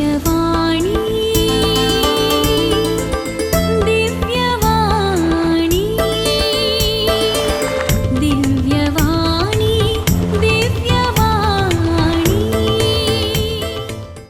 दिव्यवाणी दिव्यवाणी दिव्यवाणी दिव्यवाणी.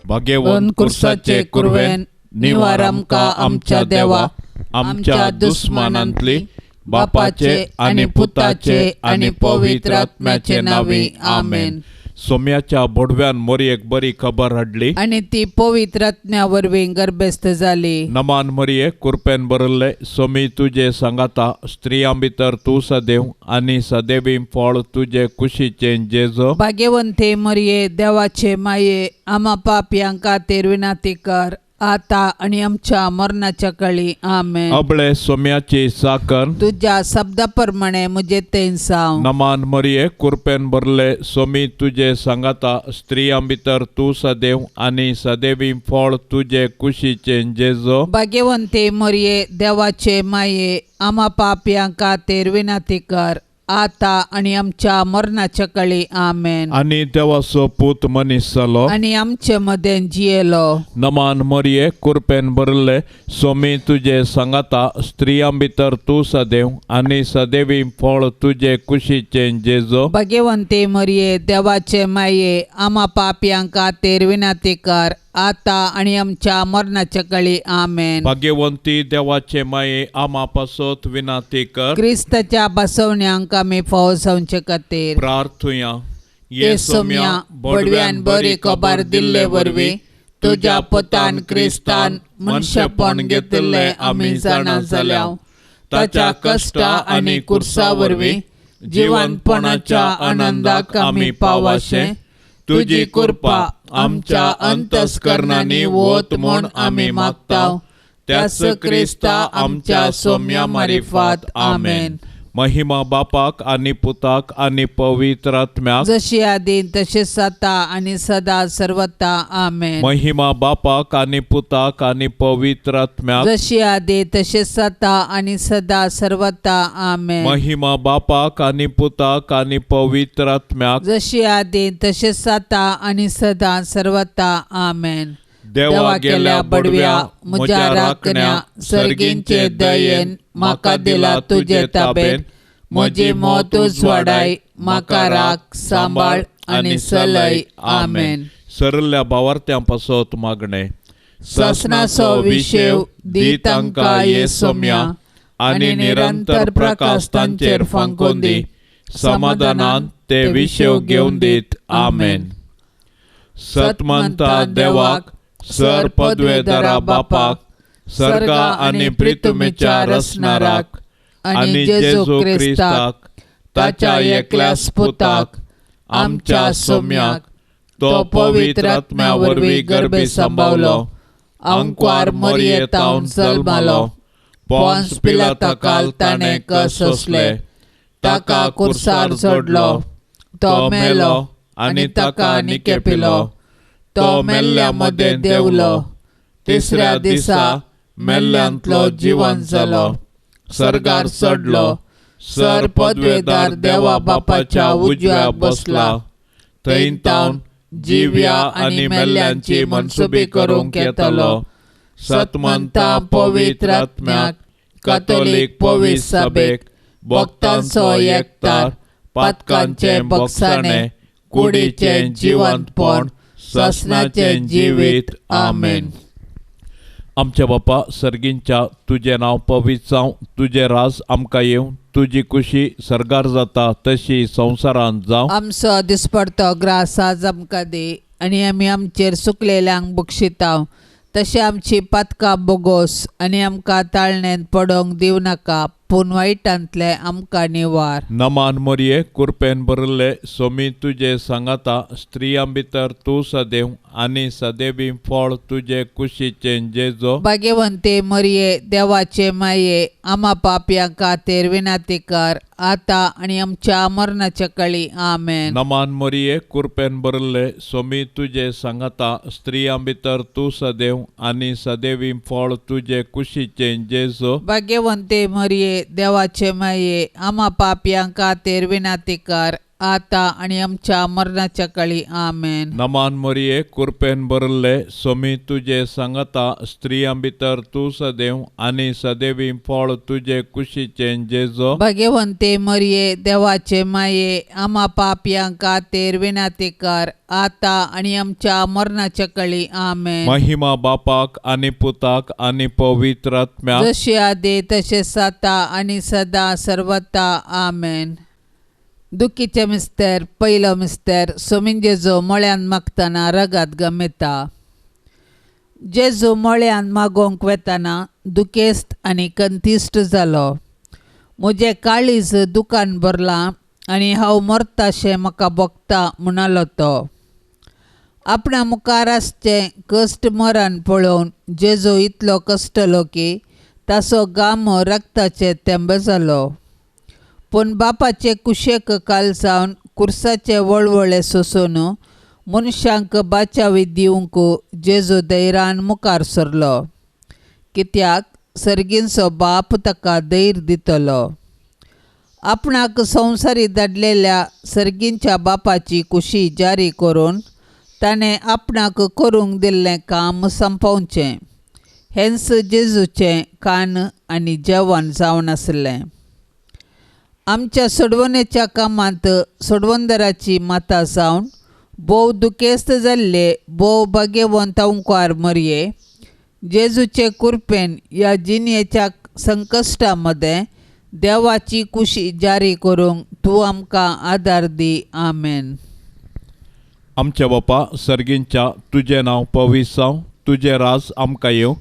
भाग्यवंत कुर्साचे कुरवेन निवार आमकां आमच्या देवा, आमच्या दुस्मानांतली, बापाचे आनी पुताचे आनी पवित्र आत्म्याचे नांवी, आमेन. सोम्याच्या बोडव्यान मोरयेक बरी खबर हाडली आनी ती पवित्र आत्म्या वरवीं गर्भस्थ जाली. नमान मरिये, कुरपेन भरिल्ले, सोमी तुजे सांगाता, स्त्रियां भितर तूं सदैव आनी सदैवी फळ तुजे कुशीचें जेजो. भाग्यवंते मरिये, देवाचे माये, आमा पापयां खातीर विनंती कर, आता आनी आमच्या मरणाच्या काळी, आमेन. अबळे सोम्याची साकर, तुज्या शब्दा प्रमाणे म्हजे तें जावं. नमान मरिये, कुरपेन भरले, सोमी तुजे सांगाता, स्त्रियां भितर तूं सदैव आनी सदैवी फळ तुजे कुशीचें जेजो. भाग्यवंते मरिये, देवाचे माये, आमा पापयां खातीर विनंती कर, आता आनी आमच्या मरणाच्या काळी, आमेन. आनी देवाचो पूत मनीस जालो आनी आमचे मदें जियेलो. नमान मरिये, कुरपेन भरिल्ले, सोमी तुजे सांगाता, स्त्रियां भितर तूं सदैव आनी सदैवी फळ तुजे कुशीचें जेजो. भाग्यवंते मरिये, देवाचे माये, आमा पापयां खातीर विनंती कर, आता आनी आमच्या मरणाच्या काळी, आमेन. भाग्यवंती देवाचे माये, आमा पासत विनंती कर. क्रिस्ताच्या बसवण्यांक आमी फावो जावचे खातीर प्रार्थुया. ये सोम्या, बडव्यान बरी खबर दिल्ले वरवीं तुज्या पुतान क्रिस्तान मनशेपण घेतिल्लें आमी जाणा जाल्या. ताच्या कश्टा आनी कुर्सा वरवीं जिवनपणाच्या आनंदाक आमी पावाशें तुजी कृपा आमच्या अंतस्करणांनी वत म्हूण आमी मागता, त्याच क्रिस्ता आमच्या सोम्या मारिफात, आमेन. महिमा बापाक आनी पुताक आनी पवित्र आत्म्याक, जशी आदी तशें आतां आनी सदा सर्वता, आमेन. महिमा बापाक आनी पुताक आनी पवित्र आत्म्याक, जशी आदी तशें आतां आनी सदा सर्वता, आमेन. महिमा बापाक आनी पुताक आनी पवित्र आत्म्याक, जशी आदी तशें आतां आनी सदा सर्वता, आमेन. देवा गेल्या बडव्या म्हज्या राखण्या, सर्गींचे दयेन म्हाका दिला तुजे ताबेन, म्हजी मौत उजवाडाय, म्हाका राख, सांबाळ आनी सलय, आमेन. सरल्या भावार्थ्यां पासत मागणें. सासणाचो विशेव दी तांकां ये सोम्या, आनी निरंतर प्रकाश तांचेर फांकून दी, समाधानान ते विशेव घेवन दीत, आमेन. सतमंता देवाक, सर पदवेदारा बापाक, सर्गा आनी प्रितुमेच्या रचणाराक, आनी जेजू क्रिस्ताक, ताच्या एकल्याच पुताक, आमच्या सोम्याक, तो पवित्र आत्म्या वरवीं गर्भे सांबावलो, आंकवार मरियेतावन जल्मालो, पोन्स पिलाता काल ताणें कस सोंसले, ताका कुर्सार जोडलो, तो मेलो आनी ताका निकेपिलो, तो मेल्ल्या मदें देंवलो, तिसऱ्या दिसा मेल्ल्यांतलो जिवन जालो, सर्गार चडलो, सर पदवेदार देवा बापाच्या उजव्याक बसला, थंय तावन जिव्या आनी मेल्ल्यांची मनसुबी करूंक येतलो. सतमंता पवित्र आत्म्याक, कॅथोलीक पवित्र सभेक, भक्तांचो एकतार, पातकांचें बक्षाणें, कुडीचें जिवंतपण, सासणाचें जिवीत, आमेन. आमच्या बापा सर्गींच्या, तुजें नांव पवित्र जावं, तुजें राज आमकां येवं, तुजी कुशी सर्गार जाता तशी संवसारांत जावं. आमचो दिसपडतो ग्रास आज आमकां दी, आनी आमी आमचेर सुकलेल्यांक बक्षिता, तशें आमची पातकां बोगोस, आनी आमकां ताळणेंत पडोवंक दिवं नाका, पूण वायटांतलें आमकां निवार. नमान मरिये, कुरपेन भरिल्ले, सोमी तुजे सांगाता, स्त्रियां भितर तूं सदैव आनी सदैवी फळ तुजे कुशीचें जेजो. भाग्यवंते मरिये, देवाचे माये, आमा पापयां खातीर विनंती कर, आतां आनी आमच्या मरणाच्या काळी, आमेन. नमान मरिये, कुरपेन भरिल्ले, सोमी तुजे सांगाता, स्त्रियां भितर तूं सदैव आनी सदैवी फळ तुजे कुशीचें जेजो. भाग्यवंते मरिये, देवाचे माये, आमा पापयां खातीर विनंती कर, आतां आनी आमच्या मरणाच्या काळी. आमेन. नमान मरिये, कुरपेन भरिल्ले, सोमी तुजे सांगाता, स्त्रियां भितर तूं सदैव आनी सदैवी फळ तुजे कुशीचें जेजो. भगवंते मरिये, देवाचे माये, आमा पापयां खातीर विनंती कर, आतां आनी आमच्या मरणाच्या काळी. आमेन. महिमा बापाक आनी पुताक आनी पवित्र आत्म्याक, जशी आदी तशें आतां आनी सदां सर्वता. आमेन. दुखीचे मिस्तेर. पयलो मिस्तेर. सोमीन जेजू मळ्यान मागतना रगात गमेता. जेजू मळ्यान मागोवंक वेतना दुखेस्त आनी कंतिश्ट जालो. म्हजें काळीज दुकान भरलां आनी हांव मरताशें म्हाका भोगता म्हणालो तो. आपणा मुखार आसचें कश्ट मरण पळोवन जेजू इतलो कश्टलो की ताचो गामो रक्ताचे थेंबे जालो. पूण बापाचे कुशेक काल जावन कुर्साचे वळवळे सोसून मनशांक बाचावी दिवंक जेजू धैर्यान मुखार सरलो, कित्याक सर्गींचो बाप ताका धैर्य दितलो. आपणाक संवसारी धाडलेल्या सर्गींच्या बापाची कुशी जारी करून ताणें आपणाक करूंक दिल्लें काम संपोवचें हेंच जेजूचें कान आनी जेवण जावन आसलें. आमच्या सोडवणेच्या कामांत सोडवणदाराची माता जावन भोव दुखेस्त जाल्ले भोव भाग्यवंत अंकार मरये, जेजूचे कुरपेन ह्या जिणेच्या संकश्टा मदें देवाची कुशी जारी करूंक तूं आमकां आदार दी. आमेन. आमच्या बापा सर्गींच्या, तुजें नांव पवित्र जावं, तुजें राज आमकां येवं,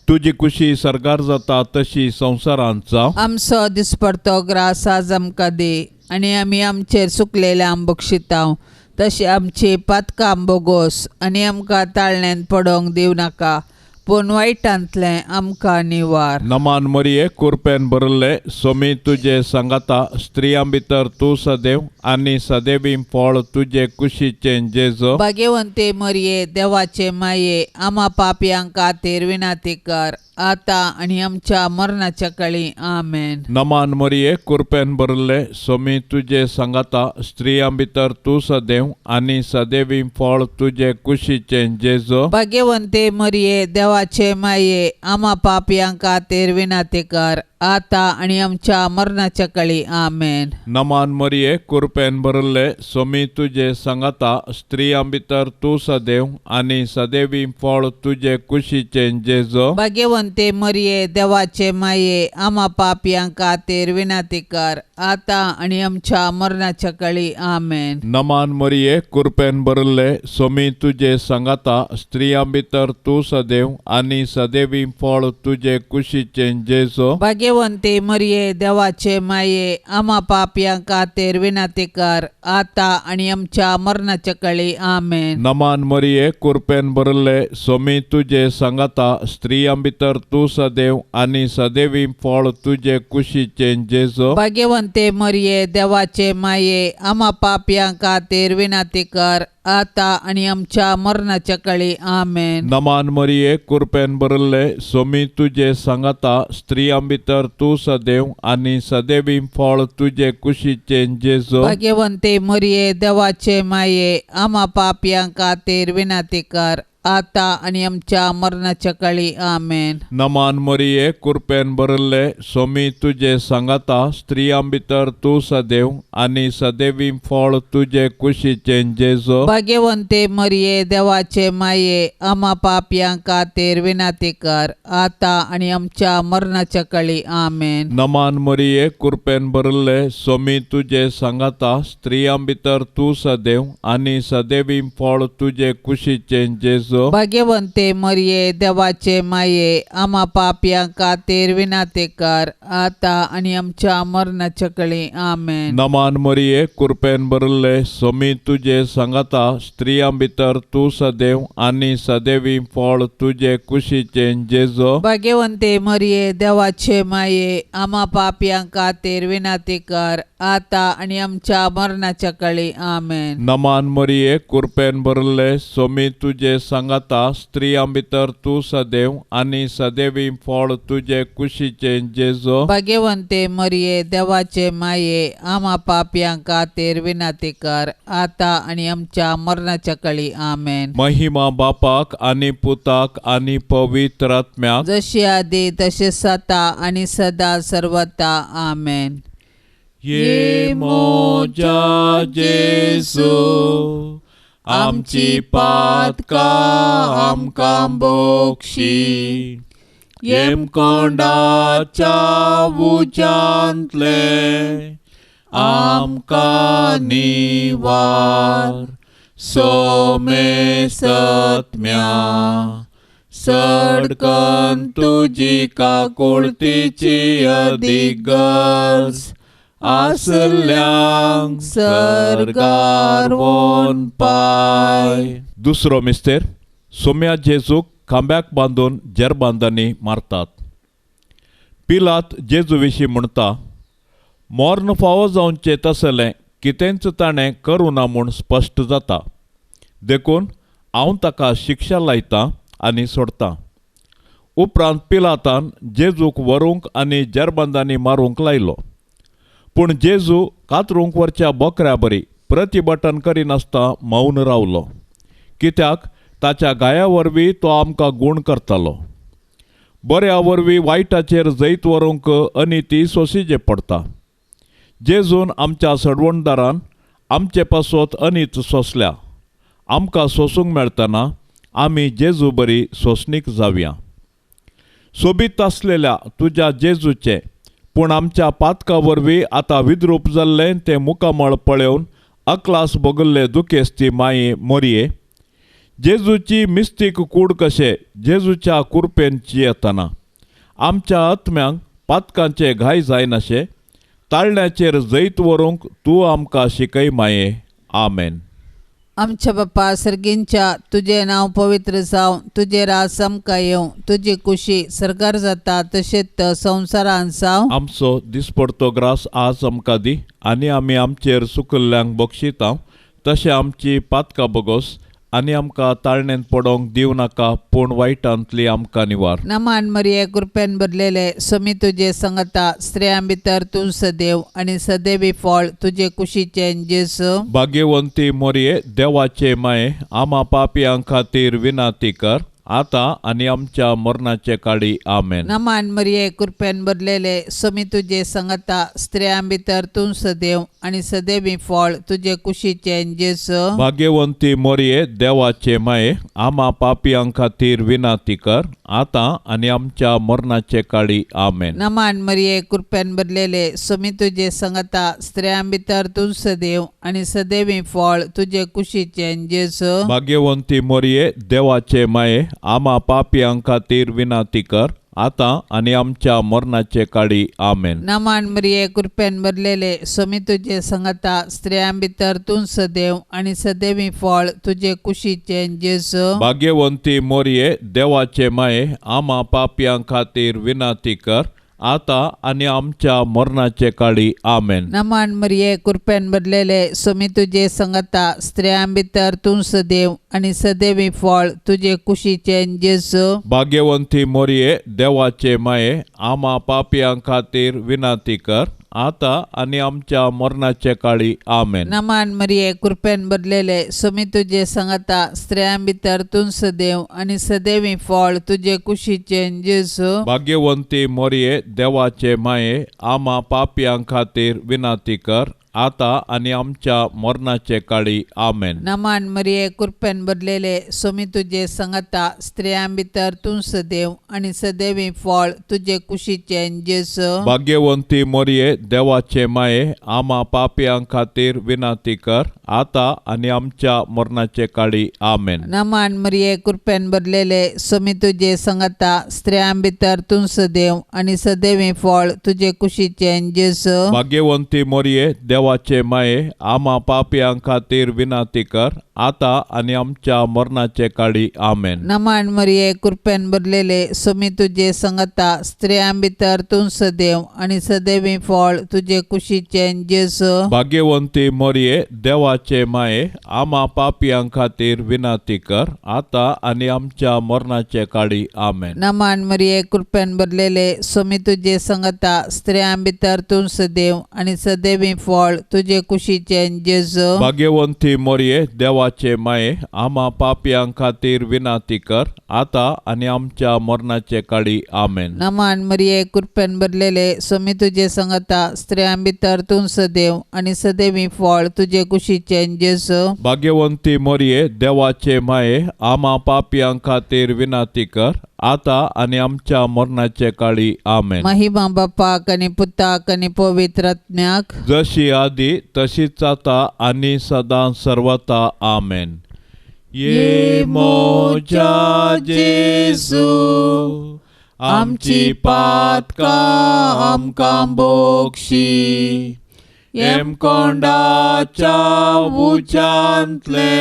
तुजी कुशी सर्गार जाता तशी संवसारांत जावं. आमचो दिसपडतो ग्रास आज आमकां दी आनी आमी आमचेर सुकलेल्या बक्षितांव तशें आमची पातकां बोगोस आनी आमकां ताळण्यान पडोवंक दिवं नाका, पूण वायटांतलें आमकां निवार. नमान मरिये, कुरपेन भरिल्ले, सोमी तुजे सांगाता, स्त्रियां भितर तूं सदैव आनी सदैवी फळ तुजे कुशीचें जेजो. भाग्यवंते मरिये, देवाचे माये, आमा पापयां खातीर विनंती कर, आतां आनी आमच्या मरणाच्या काळी. आमेन. नमान मरिये, कुरपेन भरिल्ले, सोमी तुजे सांगाता, स्त्रियां भितर तूं सदैव आनी सदैवी फळ तुजे कुशीचें जेजो. भाग्यवंते मरिये, देवाचे माये, आमा पापयां खातीर विनंती कर, आतां आनी आमच्या मरणाच्या काळी. आमेन. नमान मरिये, कुरपेन भरिल्ले, सोमी तुजे सांगाता, स्त्रियां भितर तूं सदैव आनी सदैवी फळ तुजे कुशीचें जेजो. भाग्यवंते मरिये, देवाचे माये, आमा पापयां खातीर विनंती कर, आतां आनी आमच्या मरणाच्या काळी. आमेन. नमान मरिये, कुरपेन भरिल्ले, सोमी तुजे सांगाता, स्त्रियां भितर तूं सदैव आनी सदैवी फळ तुजे कुशीचें जेजो. भाग्यवंते मरिये, देवाचे माये, आमा पापयां खातीर विनंती कर, आतां आनी आमच्या मरणाच्या काळी. आमेन. नमान मरिये, कुरपेन भरिल्ले, सोमी तुजे सांगाता, स्त्रियां भितर तूं सदैव आनी सदैवी फळ तुजे कुशीचें जेजो. भाग्यवंते मरिये, देवाचे माये, आमा पापयां खातीर विनंती कर, आतां आनी आमच्या मरणाच्या काळी. आमेन. नमान मरिये, कुरपेन भरिल्ले, सोमी तुजे सांगाता, स्त्रियां भितर तूं सदैव आनी सदैवी फळ तुजे कुशीचें जेजो. भाग्यवंते मरिये, देवाचे माये, आमा पापयां खातीर विनंती कर, आतां आनी आमच्या मरणाच्या काळी. आमेन. नमान मरिये, कुरपेन भरिल्ले, सोमी तुजे सांगाता, स्त्रियां भितर तूं सदैव आनी सदैवी फळ तुजे कुशीचें जेजो. भाग्यवंते मरिये, देवाचे माये, आमा पापयां खातीर विनंती कर, आतां आनी आमच्या मरणाच्या काळी. आमेन. नमान मरिये, कुरपेन भरिल्ले, सोमी तुजे सांगाता, स्त्रियां भितर तूं सदैव आनी सदैवी फळ तुजे कुशीचें जेजो. भाग्यवंते मरिये, देवाचे माये, आमा पापयां खातीर विनंती कर, आतां आनी आमच्या मरणाच्या काळी. आमेन. नमान मरिये, कुरपेन भरिल्ले, सोमी तुजे सांगाता, स्त्रियां भितर तूं सदैव आनी सदैवी फळ तुजे कुशीचें जेजो. भाग्यवंते मरिये, देवाचे माये, आमा पापयां खातीर विनंती कर, आतां आनी आमच्या मरणाच्या काळी. आमेन. नमान मरिये, कुरपेन भरिल्ले, सोमी तुजे सांगाता, सांगाता, स्त्रियां भितर तूं सदैव आनी सदैवी फळ तुजे कुशीचें जेजू। भाग्यवंते मरिये देवाचे माये, आमा पापयां खातीर विनंती कर आता आनी आमच्या मरणाच्या कळी। आमेन। महिमा बापाक आनी पुताक आनी पवित्र आत्म्याक, जशी आदी तशें सता आनी सदा सर्वता। आमेन। ये मोजा जेजू, आमची पातकां आमकां बोक्षी, येमकोंडाच्या उज्यांतले आमकां निवार, सोमेसत्म्या सडकन तुजी काकुळतीची अदीक गरज आसल्यांक सर्गार वोन पाय। दुसरो मिस्तेर, सोम्या जेजूक खांब्याक बांदून जेरबांदांनी मारतात। पिलात जेजू विशीं म्हणटा, मर्ण फावो जावचें तसलें कितेंच ताणें करूं ना म्हूण स्पश्ट जाता, देखून हांव ताका शिक्षा लायतां आनी सोडतां। उपरांत पिलातान जेजूक व्हरूंक आनी जेरबांदांनी मारूंक लायलो, पूण जेजू कातरूंक व्हरच्या बोकऱ्या बरी प्रतिबटन करिनासतना मौन रावलो, कित्याक ताच्या गाया वरवीं तो आमकां गूण करतालो। बऱ्या वरवीं वायटाचेर जैत व्हरूंक अनिती सोंसिचें पडटा। जेजून आमच्या सडवणदारान आमचे पासत अनीत सोंसल्या, आमकां सोंसूंक मेळटना आमी जेजू बरी सोंसणीक जावया। सोबीत आसलेल्या तुज्या जेजूचें पूण आमच्या पातका वरवीं आतां विद्रूप जाल्लें तें मुखामळ पळोवन अकलास भोगल्ले दुखेस्ती माये मोरये, जेजूची मिस्तीक कूड कशें जेजूच्या कुरपेन जियेतना आमच्या आत्म्यांक पातकांचे घाय जायनाशे ताळण्याचेर जैत व्हरूंक तूं आमकां शिकय माये। आमेन। आमच्या बापा सर्गींच्या, तुजें नांव पवित्र जावं, तुजें राज आमकां येवं, तुजी कुशी सरकार जाता तशेंच संवसारांत जावं। आमचो दिसपडतो ग्रास आज आमकां दी आनी आमी आमचेर सुकल्ल्यांक बक्षिता तशें आमची पातकां बगोस आनी आमकां ताळणेंत पडोवंक दिवं नाका, पूण वायटांतली आमकां निवार। नमान मरिये कृपेन भरलेले, समी तुजे संगता, स्त्रियां भितर तूं सदैव आनी सदैवी फळ तुजे कुशीचें जेजू। भाग्यवंती मोरये देवाचे माये, आमा पापयां खातीर विनंती कर आतां आनी आमच्या मरणाचे काळी। आमेन। नमान मरिये कृपेन भरलेले, समी तुजे संगता, स्त्रियां भितर तूं सदैव आनी सदैवी फळ तुजे कुशीचें जेजू। भाग्यवंती मोरये देवाचे माये, आमा पापयां खातीर विनंती कर आतां आनी आमच्या मरणाचे काळी। आमेन। नमान मरिये कृपेन भरलेले, समी तुजे संगता, स्त्रियां भितर तूं सदैव आनी सदैवी फळ तुजे कुशीचें जेजू। भाग्यवंती मोरये देवाचे माये, आमा पापयां खातीर विनंती कर आतां आनी आमच्या मरणाचे काळी। आमेन। नमान मरिये कृपेन भरलेले, समी तुजे संगता, स्त्रियां भितर तूं सदैव आनी सदैवी फळ तुजे कुशीचें जेजू। भाग्यवंती मोरये देवाचे माये, आमा पापयां खातीर विनंती कर आतां आनी आमच्या मरणाचे काळी। आमेन। नमान मरिये कृपेन भरलेले, समी तुजे संगता, स्त्रियां भितर तूं सदैव आनी सदैवी फळ तुजे कुशीचें जेजू। भाग्यवंती मोरये देवाचे माये, आमा पापयां खातीर विनंती कर आतां आनी आमच्या मरणाचे काळी। आमेन। नमान मरिये कृपेन भरलेले, समी तुजे संगता, स्त्रियां भितर तूं सदैव आनी सदैवी फळ तुजे कुशीचें जेजू। भाग्यवंती मोरये देवाचे माये, आमा पापयां खातीर विनंती कर आतां आनी आमच्या मरणाचे काळी। आमेन। नमान मरिये कृपेन भरलेले, समी तुजे संगता, स्त्रियां भितर तूं सदैव आनी सदैवी फळ तुजे कुशीचें जेजू। भाग्यवंती मोरये देवाचे माये, आमा पापयां खातीर विनंती कर आतां आनी आमच्या मरणाचे काळी। आमेन। नमान मरिये कृपेन भरलेले, समी तुजे संगता, स्त्रियां भितर तूं सदैव आनी सदैवी फळ तुजे कुशीचें जेजू। भाग्यवंती मोरये देवाचे माये, आमा पापयां खातीर विनंती कर, आतां आनी आमच्या मरणाचे काळी. आमेन. नमन मरिये, कृपेन भरलेले, स्वामी तुजे संगता, स्त्रियां भितर तूं सदैव आनी सदैवी फळ तुजे कुशीचें जेजू. भाग्यवंती मरिये, देवाचे माये, आमा पापयां खातीर विनंती कर, आतां आनी आमच्या मरणाचे काळी. आमेन. नमन मरिये, कृपेन भरलेले, स्वामी तुजे संगता, स्त्रियां भितर तूं सदैव आनी सदैवी फळ तुजे कुशीचें जेजू. भाग्यवंती मरिये, देवाचे माये, आमा पापयां खातीर विनंती कर, आतां आनी आमच्या मरणाचे काळी. आमेन. नमन मरिये, कृपेन भरलेले, स्वामी तुजे संगता, स्त्रियां भितर तूं सदैव आनी सदैवी फळ तुजे कुशीचें जेजू. भाग्यवंती मरिये, देवाचे माये, आमा पापयां खातीर विनंती कर, आतां आनी आमच्या मरणाचे काळी. आमेन. महिमा बापाक आनी पुताक आनी पवित्र आत्म्याक, जशी आदी तशीच आतां आनी सदां सर्वता. आमेन. ये मोजा जेजू, आमची पातकां आमकां बोगशी, हेमकोंडाच्या उज्यांतले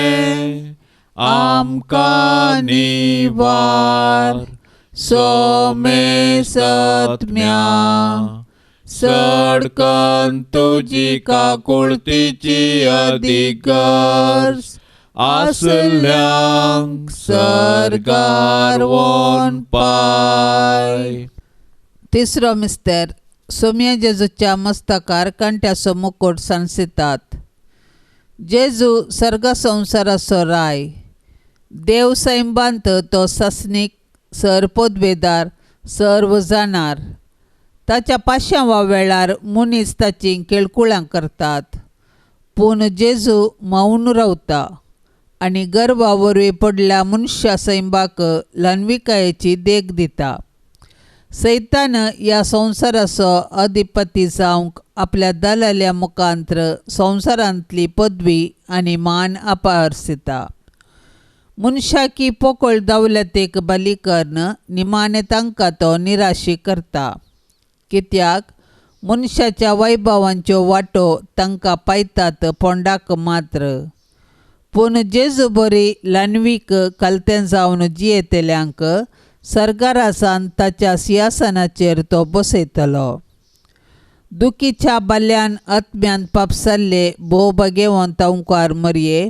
आमकां निवार, सोमे सत्म्या सडकन तुजी काकुळतीची अधिगर्ज आसल्यांक सर्गार वोन पाय. तिसरो मिस्तर, सोम्या जेजूच्या मस्तकार कांट्याचो मुकुट सांसितात. जेजू सर्ग संवसाराचो राय, देव सैंबांत तो सासणीक सर पदवेदार सर्व जाणार. ताच्या पाशांवा वेळार मनीस ताचीं केळकुळां करतात, पूण जेजू मौन रावता आनी गर्वा वरवीं पडल्या मनशा सैंबाक ल्हानविकायेची देख दिता. सैतान ह्या संवसाराचो अधिपती जावंक आपल्या दलाल्या मुखांत्र संवसारांतली पदवी आनी मान अपहरसिता. मनशाकी पोकळ दौलतेक बली करून निमाणें तांकां तो निराशी करता, कित्याक मनशाच्या वैभवांच्यो वाटो तांकां पायतात फोंडाक मात्र. पूण जेजू बरी ल्हानवीक कलतें जावन जियेतल्यांक सर्गारासान ताच्या सिंहासनाचेर तो बसयतलो. दुखीच्या बाल्यान आत्म्यान पापसाल्ले भोव भाग्यवंत ओंकार मरये,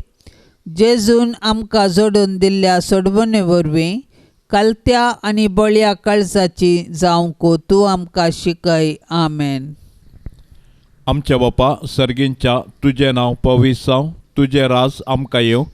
जेजून आमकां जोडून दिल्ल्या सोडवणे वरवीं कलत्या आनी बळया काळजाची जावंक तूं आमकां शिकय. आमेन. आमच्या बापा सर्गींच्या, तुजें नांव पवित्र जावं, तुजें राज आमकां येवं,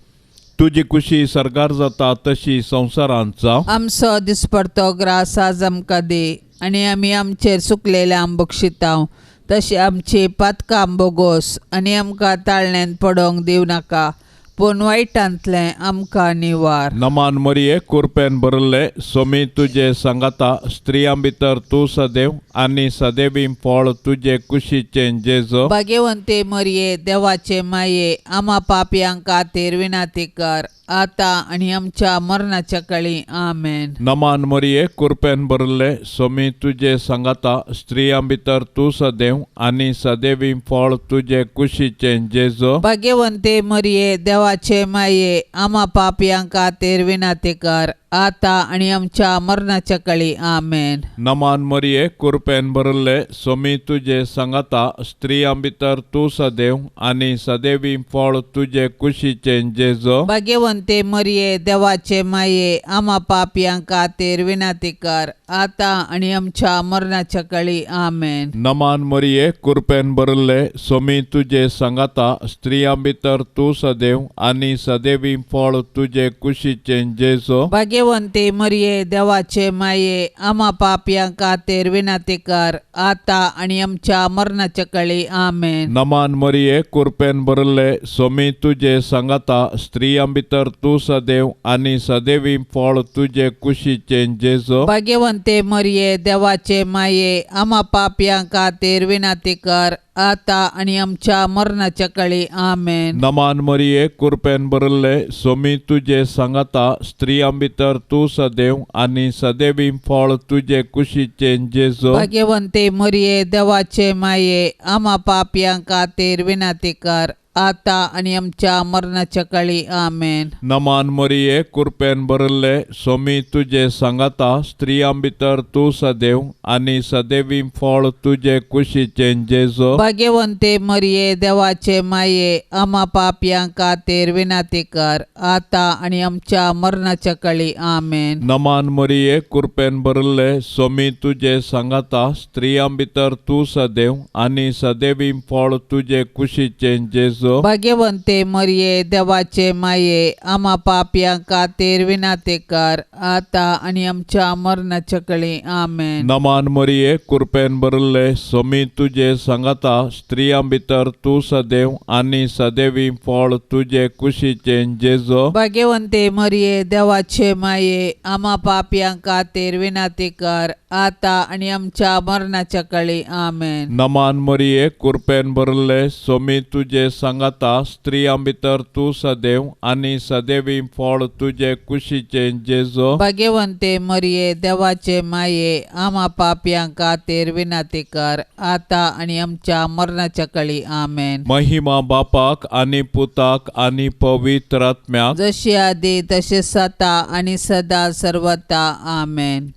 तुजी कुशी सर्गार जाता तशी संवसारांत जावं. आमचो दिसपडतो ग्रास आज आमकां दी आनी आमी आमचेर सुकलेल्यांक बक्षितांव तशें आमची पातकां बोगोस आनी आमकां ताळण्यांत पडोवंक दिवं नाका, पूण वायटांतलें आमकां निवार. नमान मरिये, कुरपेन भरिल्ले, स्वामी तुजे सांगाता, स्त्रियां भितर तूं सदैव आनी सदैवी फळ तुजे कुशीचें जेजू. भाग्यवंते मरिये, देवाचे माये, आमा पापयां खातीर विनंती कर, आतां आनी आमच्या मरणाच्या काळी. आमेन. नमान मरिये, कुरपेन भरिल्ले, स्वामी तुजे सांगाता, स्त्रियां भितर तूं सदैव आनी सदैवी फळ तुजे कुशीचें जेजू. भाग्यवंते मरिये, देवाचे माये, आमा पापयां खातीर विनंती कर, आतां आनी आमच्या मरणाच्या काळी. आमेन. नमान मरिये, कुरपेन भरिल्ले, स्वामी तुजे सांगाता, स्त्रियां भितर तूं सदैव आनी सदैवी फळ तुजे कुशीचें जेजू. भाग्यवंते मरिये, देवाचे माये, आमा पापयां खातीर विनंती कर, आतां आनी आमच्या मरणाच्या काळी. आमेन. नमान मरिये, कुरपेन भरिल्ले, स्वामी तुजे सांगाता, स्त्रियां भितर तूं सदैव आनी सदैवी फळ तुजे कुशीचें जेजू. भाग्यवंते मरिये, देवाचे माये, आमा पापयां खातीर विनंती कर, आतां आनी आमच्या मरणाच्या काळी. आमेन. नमान मरिये, कुरपेन भरिल्ले, स्वामी तुजे सांगाता, स्त्रियां भितर तूं सदैव आनी सदैवी फळ तुजे कुशीचें जेजो. भाग्यवंते मरिये, देवाचे माये, आमा पापयां खातीर विनंती कर, आतां आनी आमच्या मरणाच्या काळी. आमेन. नमान मरिये, कृपेन भरिल्ले, सोमी तुजे सांगाता, स्त्रियां भितर तूं सदैव आनी सदैवी फळ तुजे कुशीचें जेजो. भाग्यवंते मरिये, देवाचे माये, आमा पापयां खातीर विनंती कर, आतां आनी आमच्या मरणाच्या काळी. आमेन. नमान मरिये, कृपेन भरिल्ले, सोमी तुजे सांगाता, स्त्रियां भितर तूं सदैव आनी सदैवी फळ तुजे कुशीचें जेजो. भाग्यवंते मरिये, देवाचे माये, आमा पापयां खातीर विनंती कर, आतां आनी आमच्या मरणाच्या काळी. आमेन. नमान मरिये, कृपेन भरिल्ले, सोमी तुजे सांगाता, स्त्रियां भितर तूं सदैव आनी सदैवी फळ तुजे कुशीचें जेजो. भाग्यवंते मरिये, देवाचे माये, आमा पापयां खातीर विनंती कर, आतां आनी आमच्या मरणाच्या काळी. आमेन. नमान मरिये, कृपेन भरिल्ले, सोमी तुजे सांगाता, स्त्रियां भितर तूं सदैव आनी सदैवी फळ तुजे कुशीचें जेजो. भाग्यवंते मरिये, देवाचे माये, आमा पापयां खातीर विनंती कर, आतां आनी आमच्या मरणाच्या काळी. आमेन. नमान मरिये, कृपेन भरिल्ले, सोमी तुजे सांगाता, स्त्रियां भितर तूं सदैव आनी सदैवी फळ तुजे कुशीचें जेजो. भाग्यवंते मरिये, देवाचे माये, आमा पापयां खातीर विनंती कर, आतां आनी आमच्या मरणाच्या काळी. आमेन. महिमा बापाक आनी पुताक आनी पवित्र आत्म्याक, जशी आदी तशी सता आनी सदा सर्वता. आमेन.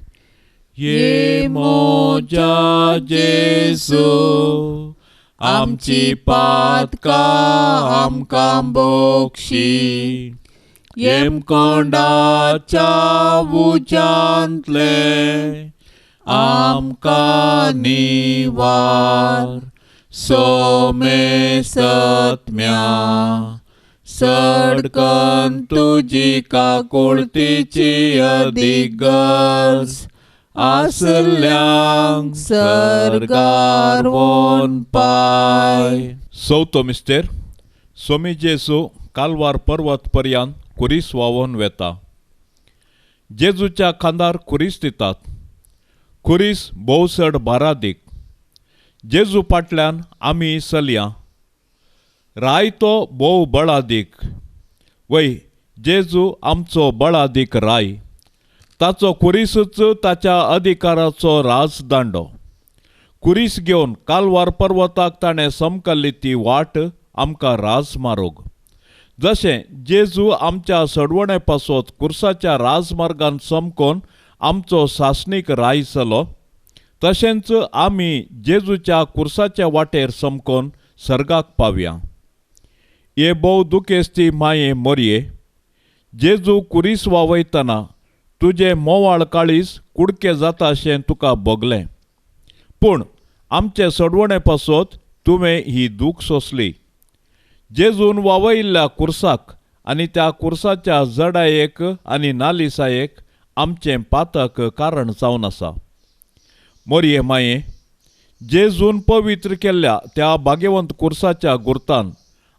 ये मोजा जेजू, आमची पातकां आमकां बोक्षी, येमकोंडाच्या उज्यांतले आमकां निवार, सोमे सत्म्या सडकन तुजी काकुळतीची अदीक गरज आसल्यांक सर्गार वोन पाय. चवथो मिस्तेर. सोमी जेजू कालवार पर्वत पर्यंत कुरीस व्हांवोन वेता. जेजूच्या खांदार कुरीस दितात. कुरीस भोव चड भारादीक. जेजू फाटल्यान आमी चलया. राय तो भोव बळादीक. वय, जेजू आमचो बळादीक राय. ताचो कुरीसूच ताच्या अधिकाराचो राजदांडो. कुरीस घेवन कालवार पर्वताक ताणें समकल्ली ती वाट आमकां राजमार्ग. जशें जेजू आमच्या सडवणे पासत कुर्साच्या राजमार्गान समकोन आमचो सासणीक राय जालो, तशेंच आमी जेजूच्या कुर्साच्या वाटेर समकोन सर्गाक पावया. हे भोव दुखेस्ती माये मोरये, जेजू कुरीस वावयतना तुजें मोवाळ काळीज कुडके जाता अशें तुका भोगलें, पूण आमचे सडवणे पासत तुवें ही दूख सोंसली. जेजून वावयिल्ल्या कुर्साक आनी त्या कुर्साच्या जडायेक आनी नालिसायेक आमचें पातक कारण जावन आसा. मोरये माये, जेजून पवित्र केल्ल्या त्या भाग्यवंत कुर्साच्या गुर्तान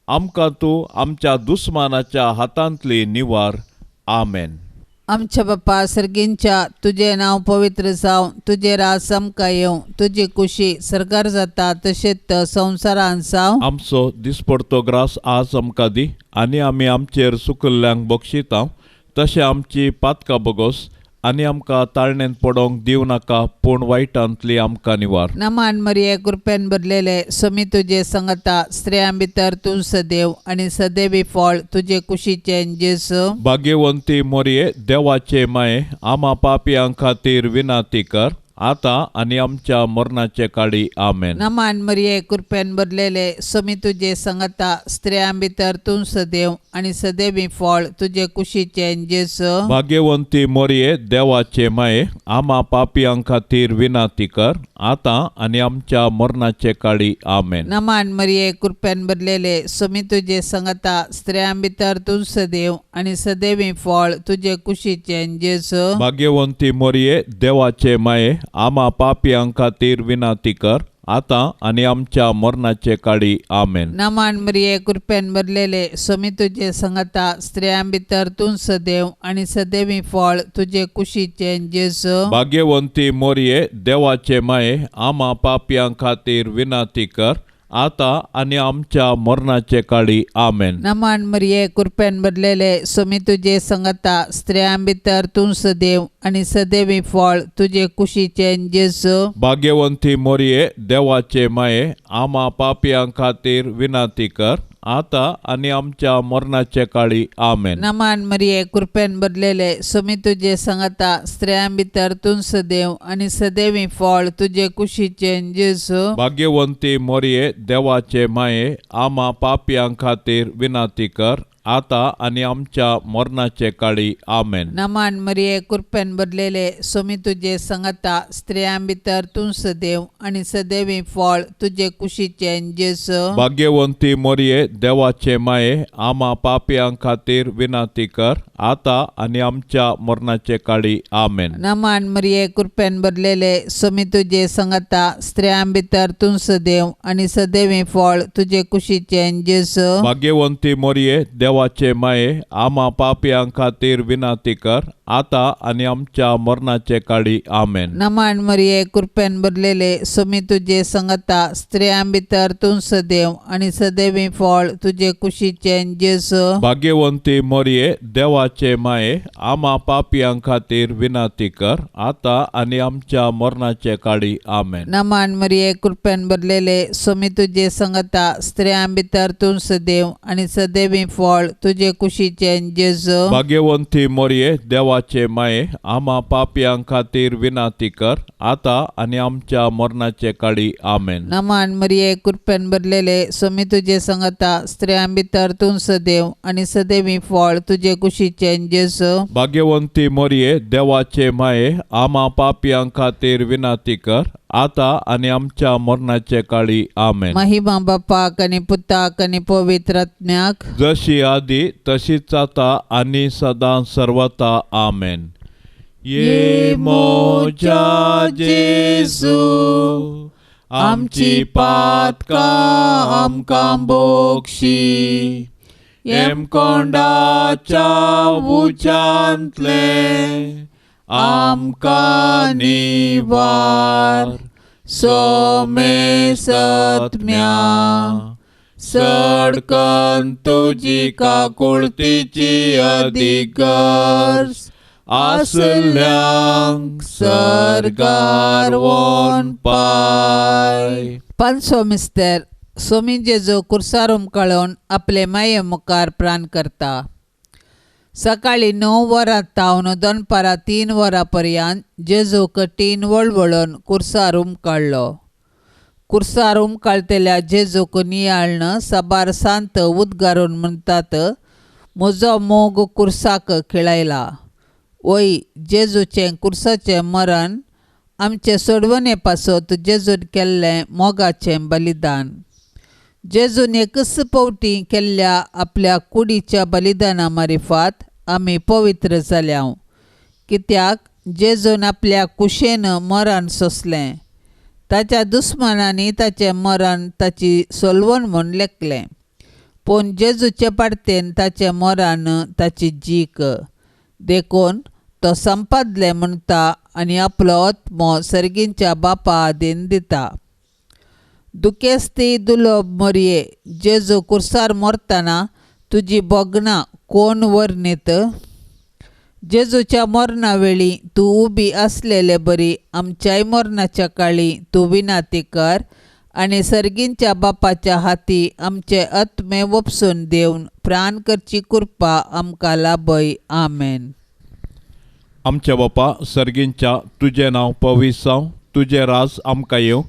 आमकां तूं आमच्या दुस्मानाच्या हातांतली निवार. आमेन. आमच्या बापा सर्गींच्या, तुजें नांव पवित्र जावं, तुजें राज आमकां येवं, तुजी कुशी सरकार जाता तशेंच संवसारांत जावं. आमचो दिसपडतो ग्रास आज आमकां दी, आनी आमी आमचेर सुकल्ल्यांक बक्षिता तशें आमची पातकां बगोस, आनी आमकां ताळणेंत पडोंक दिवं नाका, पूण वायटांतली आमकां निवार. नमान मरिये, कृपेन भरलेले, सोमी तुजे संगता, स्त्रियां भितर तूं सदैव आनी सदैवी फळ तुजे कुशीचें जेजू. भाग्यवंती मोरये, देवाचे माये, आमा पापयां खातीर विनंती कर, आतां आनी आमच्या मरणाचे काळी. आमेन. नमान मरिये, कृपेन भरलेले, सोमी तुजे संगता, स्त्रियां भितर तूं सदैव आनी सदैवी फळ तुजे कुशीचें जेजू. भाग्यवंती मोरये, देवाचे माये, आमा पापयां खातीर विनंती कर, आतां आनी आमच्या मरणाचे काळी. आमेन. नमान मरिये, कृपेन भरलेले, सोमी तुजे संगता, स्त्रियां भितर तूं सदैव आनी सदैवी फळ तुजे कुशीचें जेजू. भाग्यवंती मोरये, देवाचे माये, आमा पापयां खातीर विनंती कर, आतां आनी आमच्या मरणाचे काळी. आमेन. नमान मरिये, कृपेन भरलेले, स्वामी तुजे संगता, स्त्रियां भितर तूं सदैव आनी सदैवी फळ तुजे कुशीचें जेजू. भाग्यवंती मोरये, देवाचे माये, आमा पापयां खातीर विनंती कर, आतां आनी आमच्या मरणाचे काळी. आमेन. नमान मरिये, कृपेन भरलेले, स्वामी तुजे संगता, स्त्रियां भितर तूं सदैव आनी सदैवी फळ तुजे कुशीचें जेजू. भाग्यवंती मोरये, देवाचे माये, आमा पापयां खातीर विनंती कर, आतां आनी आमच्या मरणाचे काळी. आमेन. नमान मरिये, कृपेन भरलेले, स्वामी तुजे संगता, स्त्रियां भितर तूं सदैव आनी सदैवी फळ तुजे कुशीचें जेजू. भाग्यवंती मोरये, देवाचे माये, आमा पापयां खातीर विनंती कर, आतां आनी आमच्या मरणाचे काळी. आमेन. नमान मरिये, कृपेन भरलेले, स्वामी तुजे संगता, स्त्रियां भितर तूं सदैव आनी सदैवी फळ तुजे कुशीचें जेजू. भाग्यवंती मोरये, देवाचे माये, आमा पापयां खातीर विनंती कर, आतां आनी आमच्या मरणाचे काळी. आमेन. नमान मरिये, कृपेन भरलेले, स्वामी तुजे संगता, स्त्रियां भितर तूं सदैव आनी सदैवी फळ तुजे कुशीचें जेजू. भाग्यवंती मोरये, देवाचे माये, आमा पापयां खातीर विनंती कर, आतां आनी आमच्या मरणाचे काळी. आमेन. नमान मरिये, कृपेन भरलेले, स्वामी तुजे संगता, स्त्रियां भितर तूं सदैव आनी सदैवी फळ तुजे कुशीचें जेजू. भाग्यवंती मोरये, देवाचे माये, आमा पापयां खातीर विनंती कर, आतां आनी आमच्या मरणाचे काळी. आमेन. नमान मरिये, कृपेन भरलेले, स्वामी तुजे संगता, स्त्रियां भितर तूं सदैव आनी सदैवी फळ तुजे कुशीचें जेजू. भाग्यवंती मोरये, देवाचे माये, आमा पापयां खातीर विनंती कर, आतां आनी आमच्या मरणाचे काळी. आमेन. नमान मरिये, कृपेन भरलेले, स्वामी तुजे संगता, स्त्रियां भितर तूं सदैव आनी सदैवी फळ तुजे कुशीचें जेजू. भाग्यवंती मोरये, देवाचे माये, आमा पापयां खातीर विनंती कर, आतां आनी आमच्या मरणाचे काळी. आमेन. महिमा बापाक आनी पुताक आनी पवित्र आत्म्याक, जशी आदी तशीच आतां आनी सदां सर्वता. आमेन. ये मोजा जेजू, आमची पातकां आमकां बोगशी, हेमकोंडाच्या उज्यांतले आमकां निवार, सोमे सत्म्या सडकन तुजी काकुळतीची अदीक गरज आसल्यांक सर्गार वोन पाय. पांचवो मिस्तर, स्वामी जेजू कुर्सार उमकाळून आपले माये मुखार प्राण करता. सकाळी 9 वरां तावन दनपारां 3 वरां पर्यंत जेजू कठीण वळवळून कुर्सार उमकाळ्ळो. कुर्सार उमकाळतल्या जेजूक नियाळ्न साबार सांत उद्गारून म्हणटात, म्हजो मोग कुर्साक खेळयला. वय, जेजूचें कुर्साचें मरण आमचे सोडवणे पासत जेजून केल्लें मोगाचें बलिदान. जेजून एकच फावटी केल्ल्या आपल्या कुडीच्या बलिदाना मारिफात आमी पवित्र जाल्या, कित्याक जेजून आपल्या कुशेन मरण सोंसलें. ताच्या दुस्मानांनी ताचें मरण ताची सोलवण म्हूण लेखलें, पूण जेजूचे पाडतेन ताचें मरण ताची जीक. देखून तो संपादलें म्हणटा आनी आपलो आत्मो सर्गींच्या बापा आदीन दिता. दुखेस्ती दुलोब मोरये, जेजू कुर्सार मरतना तुजी भोगणां कोण वर्णीत? जेजूच्या मरणा वेळी तूं उबी आसलेले बरी आमच्याय मरणाच्या काळी तूं विनाती कर आनी सर्गींच्या बापाच्या हाती आमचे आत्मे वपसून देवन प्राण करची कृपा आमकां लाभय. आमेन. आमच्या बापा सर्गींच्या, तुजें नांव पवित्र जावं, तुजें राज आमकां येवं,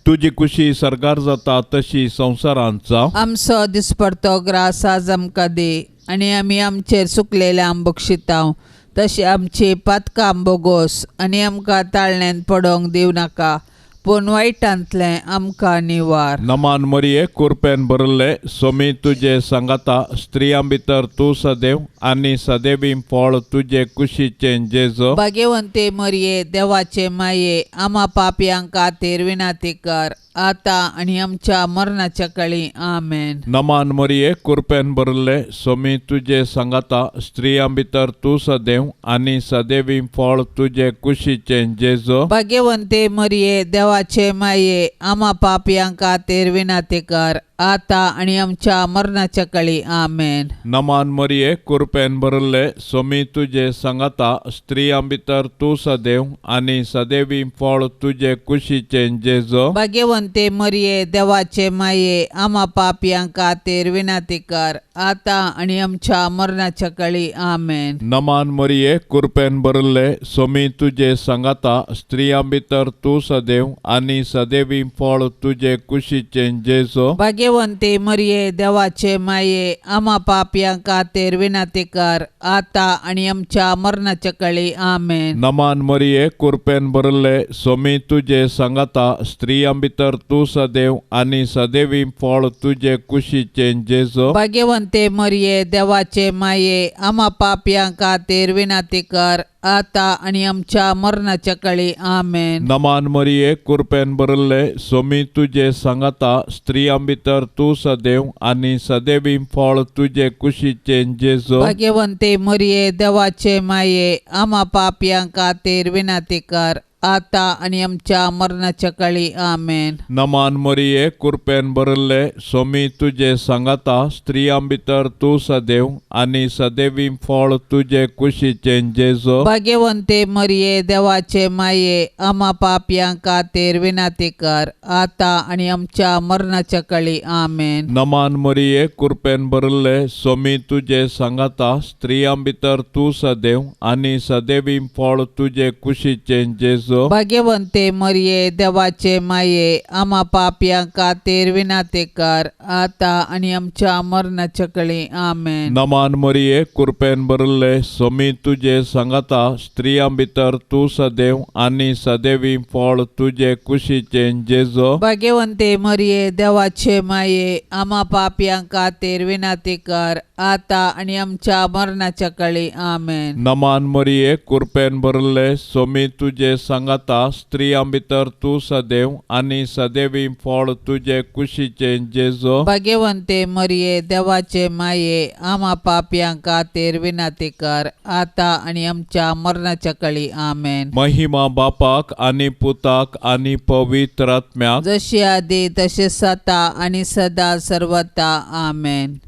तुजी कुशी सर्गार जाता तशी संवसारांत जावं. आमचो दिसपडतो ग्रास आज आमकां दी आनी आमी आमचेर सुकलेल्यांक बक्षितांव तशें आमची पातकां बोगोस आनी आमकां ताळण्यांत पडोवंक दिवं नाका, पूण वायटांतलें आमकां निवार. नमान मरिये, कुरपेन भरिल्ले, स्वामी तुजे सांगाता, स्त्रियां भितर तूं सदैव आनी सदैवी फळ तुजे कुशीचें जेजू. भाग्यवंते मरिये, देवाचे माये, आमा पापयांक खातीर विनंती कर, आतां आनी आमच्या मरणाच्या काळी. आमेन. नमान मरिये, कुरपेन भरले, सोमी तुजे सांगाता, स्त्रियां भितर तूं सदैव आनी सदैवी फळ तुजे कुशीचें जेजो. भाग्यवंते मरिये, देवाचे माये, आमा पापयां खातीर विनंती कर, आतां आनी आमच्या मरणाच्या काळी. आमेन. नमान मरिये, कुरपेन भरले, सोमी तुजे सांगाता, स्त्रियां भितर तूं सदैव आनी सदैवी फळ तुजे कुशीचें जेजो. भाग्यवंते मरिये, देवाचे माये, आमा पापयां खातीर विनंती कर, आतां आनी आमच्या मरणाच्या काळी. आमेन. नमान मरिये, कुरपेन भरले, सोमी तुजे सांगाता, स्त्रियां भितर तूं सदैव आनी सदैवी फळ तुजे कुशीचें जेजो. भाग्यवंते मरिये, देवाचे माये, आमा पापयां खातीर विनंती कर, आतां आनी आमच्या मरणाच्या काळी. आमेन. नमान मरिये, कुरपेन भरले, सोमी तुजे सांगाता, स्त्रियां भितर तूं सदैव आनी सदैवी फळ तुजे कुशीचें जेजो. भाग्यवंते मरिये, देवाचे माये, आमा पापयां खातीर विनंती कर, आतां आनी आमच्या मरणाच्या काळी. आमेन. नमान मरिये, कुरपेन भरले, सोमी तुजे सांगाता, स्त्रियां भितर तूं सदैव आनी सदैवी फळ तुजे कुशीचें जेजो. भाग्यवंते मरिये, देवाचे माये, आमा पापयां खातीर विनंती कर, आतां आनी आमच्या मरणाच्या काळी. आमेन. नमान मरिये, कुरपेन भरले, सोमी तुजे सांगाता, स्त्रियां भितर तूं सदैव आनी सदैवी फळ तुजे कुशीचें जेजो. भाग्यवंते मरिये, देवाचे माये, आमा पापयां खातीर विनंती कर, आतां आनी आमच्या मरणाच्या काळी. आमेन. नमान मरिये, कुरपेन भरले, सोमी तुजे सांगाता, स्त्रियां भितर तूं सदैव आनी सदैवी फळ तुजे कुशीचें जेजो. भाग्यवंते मरिये, देवाचे माये, आमा पापयां खातीर विनंती कर, आतां आनी आमच्या मरणाच्या काळी. आमेन. नमान मरिये, कुरपेन भरले, सोमी तुजे सांगाता, स्त्रियां भितर तूं सदैव आनी सदैवी फळ तुजे कुशीचें जेजो. भाग्यवंते मरिये, देवाचे माये, आमा पापयां खातीर विनंती कर, आतां आनी आमच्या मरणाच्या काळी. आमेन. नमान मरिये, कुरपेन भरले, सोमी तुजे सांगाता, स्त्रियां भितर तूं सदैव आनी सदैवी फळ तुजे कुशीचें जेजो. भाग्यवंते मरिये, देवाचे माये, आमा पापयां खातीर विनंती कर, आतां आनी आमच्या मरणाच्या काळी. आमेन. महिमा बापाक आनी पुताक आनी पवित्र आत्म्याक, जशी आदी तशें सता आनी सदा सर्वता. आमेन.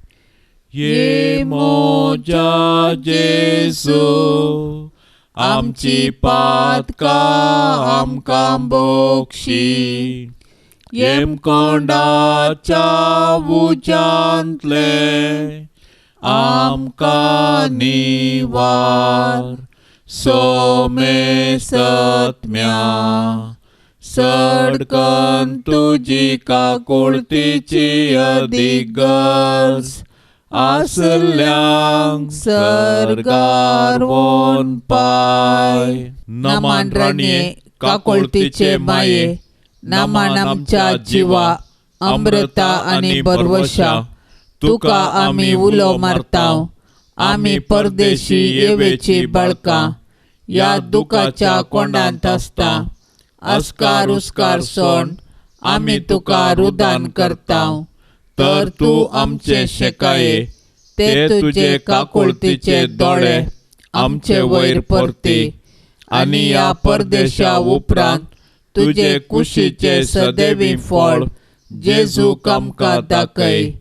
ये मोजा जेजू, आमची पातकां आमकां बोक्षी, येमकोंडाच्या उज्यांतले आमकां निवार, सोमे सत्म्या सडकन तुजी काकुळतीची अदीक गरज आसल्यांक सर्गार वोन पाय. नमान राणये, काकुळतीचे माये, नमान आमच्या जिवा, अमृता आनी बरवशा, तुका आमी उलो मारताव, आमी परदेशी येवेची बाळकां, ह्या दुखाच्या कोंडांत आसता, अस्कार उस्कार सोण आमी तुका रुदान करताव, तर तूं आमचे शेकाये, ते तुजे काकुळतीचे दोळे आमचे वयर परती, आनी ह्या परदेशा उपरांत तुजे कुशीचे सदैवी फळ जेजू आमकां दाखय.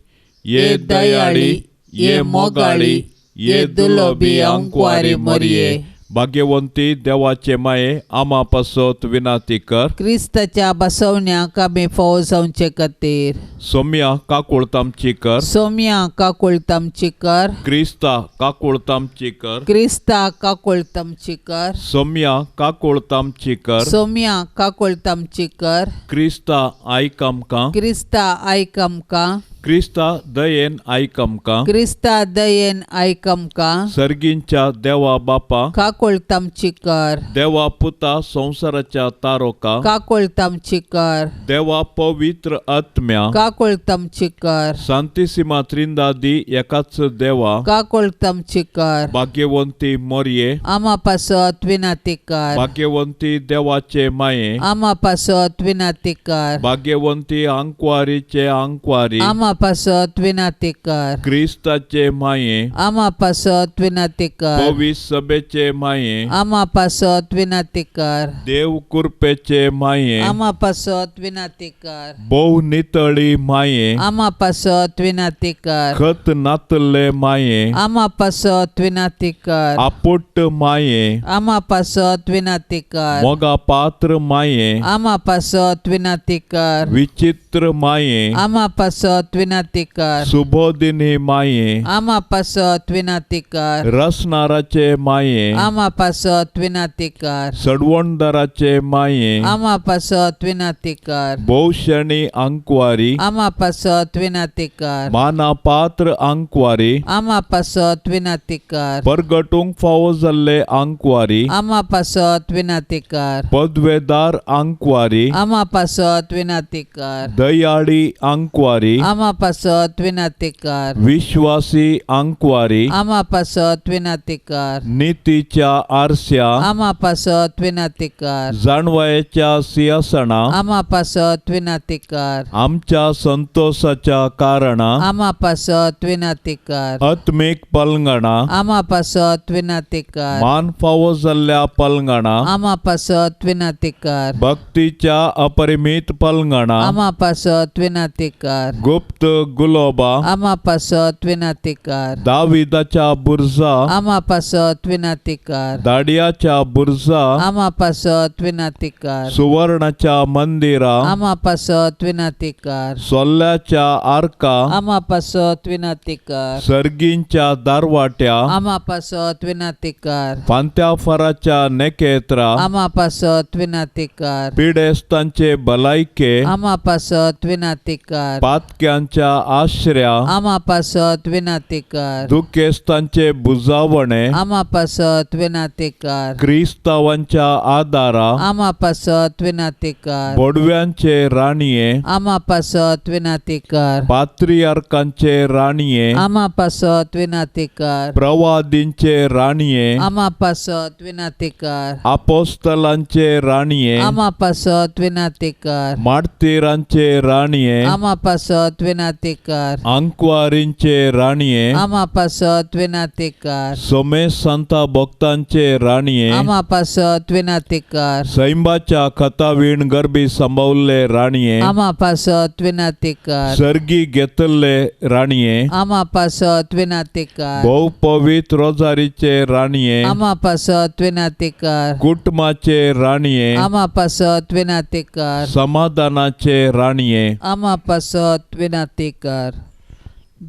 ये दयाळी, ये मोगाळी, ये दुलोबी अंकवारी मरिये, भाग्यवंती देवाचे माये, आमा पासत विनाती कर. क्रिस्ताच्या बसवण्याक आमी फोव जावचे खातीर. सोम्या काकुळतामची कर. सोम्या काकुळतामची कर. क्रिस्ता काकुळतामची कर. क्रिस्ता काकुळतामची कर. सोम्या काकुळतामची कर. सोम्या काकुळतामची कर. क्रिस्ता आयक आमकां. क्रिस्ता आयक आमकां. क्रिस्ता दयेन आयक आमकां. क्रिस्ता दयेन आयक आमकां. सर्गींच्या देवा बापा काकोळत आमची कर. देवा पुता संवसाराच्या तारोका काकोळत आमची कर. देवा पवित्र आत्म्या काकोळत आमची कर. सांतिसिमा त्रिंदादी एकाच देवा काकोळत आमची कर. भाग्यवंती मोरये आमा पासत विनाती कर. भाग्यवंती देवाचे माये आमा पासत विनाती कर. भाग्यवंती आंकवारीचे आंकवारी आमा पासत विनाती कर. क्रिस्ताचे माये आमा पासत विनाती कर. पवित्र सभेचे माये आमा पासत विनाती कर. देव कृपेचे माये आमा पासत विनाती कर. भोव नितळी माये आमा पासत विनाती कर. खत नातल्ले माये आमा पासत विनाती कर. आपुट्ट माये आमा पासत विनाती कर. मोगा पात्र माये आमा पासत विनाती कर. विचित्र माये आमा पासत विनाती कर. सुबोधिनी माये आमा पासत विनाती कर. रसनाराचे माये आमा पासत विनाती कर. सडवणदाराचे माये आमा पासत विनाती कर. भोवशणी आंकवारी आमा पासत विनाती कर. माना पात्र आंकवारी आमा पासत विनाती कर. परगटूंक फावो जाल्ले आंकवारी आमा पासत विनाती कर. पदवेदार आंकवारी आमा पासत विनाती कर. दयाळी आंकवारी आमा पासत विनाती कर. विश्वासी आंकवारी आमा पासत विनाती कर. नितीच्या आरस्या आमा पासत विनाती कर. जाणवायेच्या सिंहासना आमा पासत विनाती कर. आमच्या संतोषाच्या कारणा आमा पासत विनाती कर. आत्मीक पलंगणा आमा पासत विनाती कर. मान फावो जाल्ल्या पलंगणा आमा पासत विनाती कर. भक्तीच्या अपरिमीत पलंगणा आमा पासत विनाती कर. गुप्त गुलोबा आमा पासत विनाती कर. दाविदाच्या बुर्जा आमा पासत विनाती कर. दाडियाच्या बुर्जा आमा पासत विनाती कर. सुवर्णाच्या मंदिरा आमा पासत विनाती कर. सोल्ल्याच्या आर्का आमा पासत विनाती कर. सर्गींच्या दारवाट्या आमा पासत विनाती कर. फांत्या फराच्या नेकेत्रा आमा पासत विनाती कर. पिडेस्तांचे भलायके आमा पासत विनाती कर. पातक्यांच्या आश्र्या आमा पासत विनाती कर. दुखेस्तांचे बुजावणे आमा पासत विनाती कर. क्रिस्तावांच्या आदारा आमा पासत विनाती कर. बोडव्यांचे राणये आमा पासत विनाती कर. पात्रियार्कांचे राणये आमा पासत विनाती कर. प्रवादींचे राणये आमा पासत विनाती कर. आपोस्तलांचे राणये आमा पासत विनाती कर. मार्तीरांचे राणये आमा पासत विनाती कर. आंकवारींचे राणये आमा पासत विनाती कर. सोमेश संता भक्तांचे राणये आमा पासत विनाती कर. सैंबाच्या खतावीण गर्भी सांबावल्ले राणये आमा पासत विनाती कर. सर्गी घेतल्ले राणये आमा पासत विनाती कर. भोव पवित्र रोजारीचे राणये आमा पासत विनाती कर. कुटुंबाचे राणये आमा पासत विनाती कर. समाधानाचे राणये आमा पासत विनाती कर.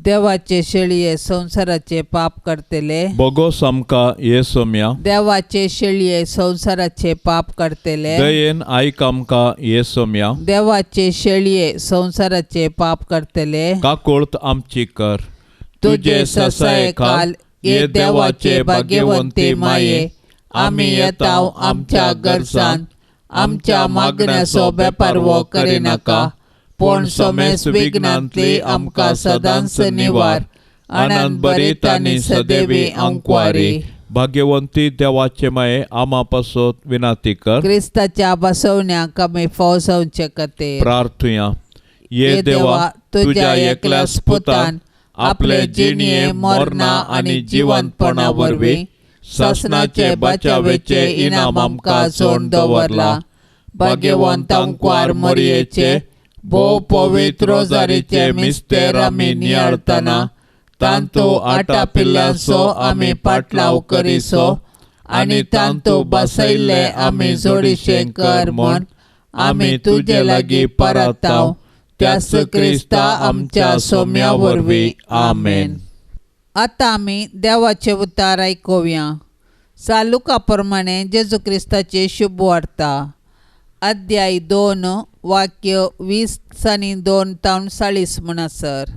देवाचे शेळये संसाराचे पाप करतले. बोगोस आमकां ये सोम्या. देवाचे शेळये संसाराचे पाप करतले. दयेन आयक आमकां ये सोम्या. देवाचे शेळये संसाराचे पाप करतले. काकुळत आमची कर. तुझे ससायकाल ये देवाचे भाग्यवंती माये आमी येताव आमच्या गरजान आमच्या मागण्याचो बेपारवो करिनाका पूण समेस विघ्नांतली आमकां सदांच निवार. आनंद बरीत आनी सदैवी अंकवारी. भाग्यवंती देवाचे माये आमा पासत विनाती कर. क्रिस्ताच्या बसवण्याक आमी फौजवचे खातीर प्रार्थुया. ये देवा तुझ्या एकल्याच पुतान आपले जिणये मरणा आनी जिवंतपणा वरवीं सासणाचे बचावेचे इनाम आमकां जोड दवरला. भाग्यवंत अंकवार मोरयेचे भोव पवित्र रोजारीचे मिस्तेर आमी नियाळतना तांतू आटापिल्ल्यांचो आमी पाटलाव करिसो आनी तांतू बसयल्ले आमी जोडीशे कर म्हूण आमी तुजे लागीं परताव त्याच क्रिस्ता आमच्या सोम्या वरवीं. आमेन. आतां आमी देवाचे उतार आयकुया. सालुका प्रमाणे जेजू क्रिस्ताची शुभ वार्ता. अध्याय 2 वाक्य 20 आनी 2 तावन 40 म्हणसर.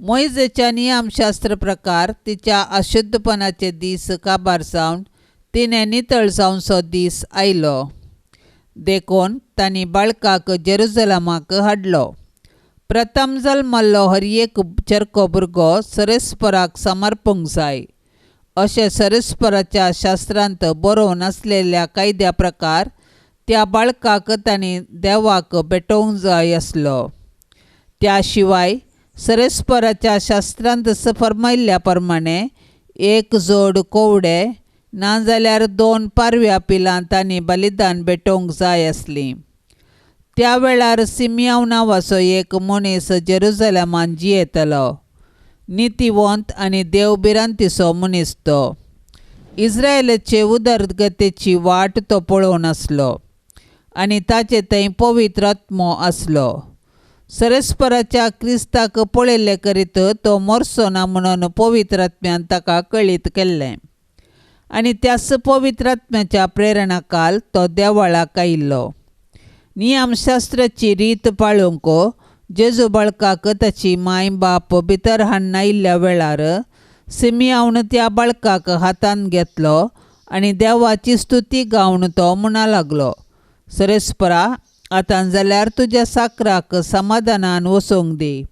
मोयजेच्या नियमशास्त्र प्रकार तिच्या अशुद्धपणाचे दीस काबार जावन तिणें नितळ जावचो दीस आयलो. देखून तांणी बाळकाक जेरुजलमाक हाडलो. प्रथम जल्मल्लो हर एक चरको भुरगो सरेस्पराक समर्पूंक जाय अशें सरेस्पराच्या शास्त्रांत बरोवन आसलेल्या कायद्या प्रकार त्या बाळकाक तांणी देवाक भेटोवंक जाय आसलो. त्या शिवाय सरेस्पराच्या शास्त्रांत फर्मायल्ल्या प्रमाणे एक जोड कोवडे नाजाल्यार 2 पारव्या पिलां तांणी बलिदान भेटोवंक जाय आसलीं. त्या वेळार सिमियांव नांवाचो एक मनीस जेरुजलमान जियेतालो. नितीवंत आनी देव भिरांतीचो मनीस तो. इस्रायलाचे उदरगतेची वाट तो पळोवन आसलो आनी ताचे थंय पवित्र आत्मो आसलो. सरेस्पराच्या क्रिस्ताक पळयल्ले करीत तो मरचो ना म्हणून पवित्र आत्म्यान ताका कळीत केल्लें आनी त्याच पवित्र आत्म्याच्या प्रेरणाकाल तो देवळाक आयिल्लो. नियमशास्त्राची रीत पाळूंक जेजू बाळकाक ताची माय बाप भितर हाडून आयिल्ल्या वेळार सिमियांवन त्या बाळकाक हातांत घेतलो आनी देवाची स्तुती गावन तो म्हणा लागलो, सरेस्परा आतां जाल्यार तुज्या साकराक समाधानान वचूंक दी,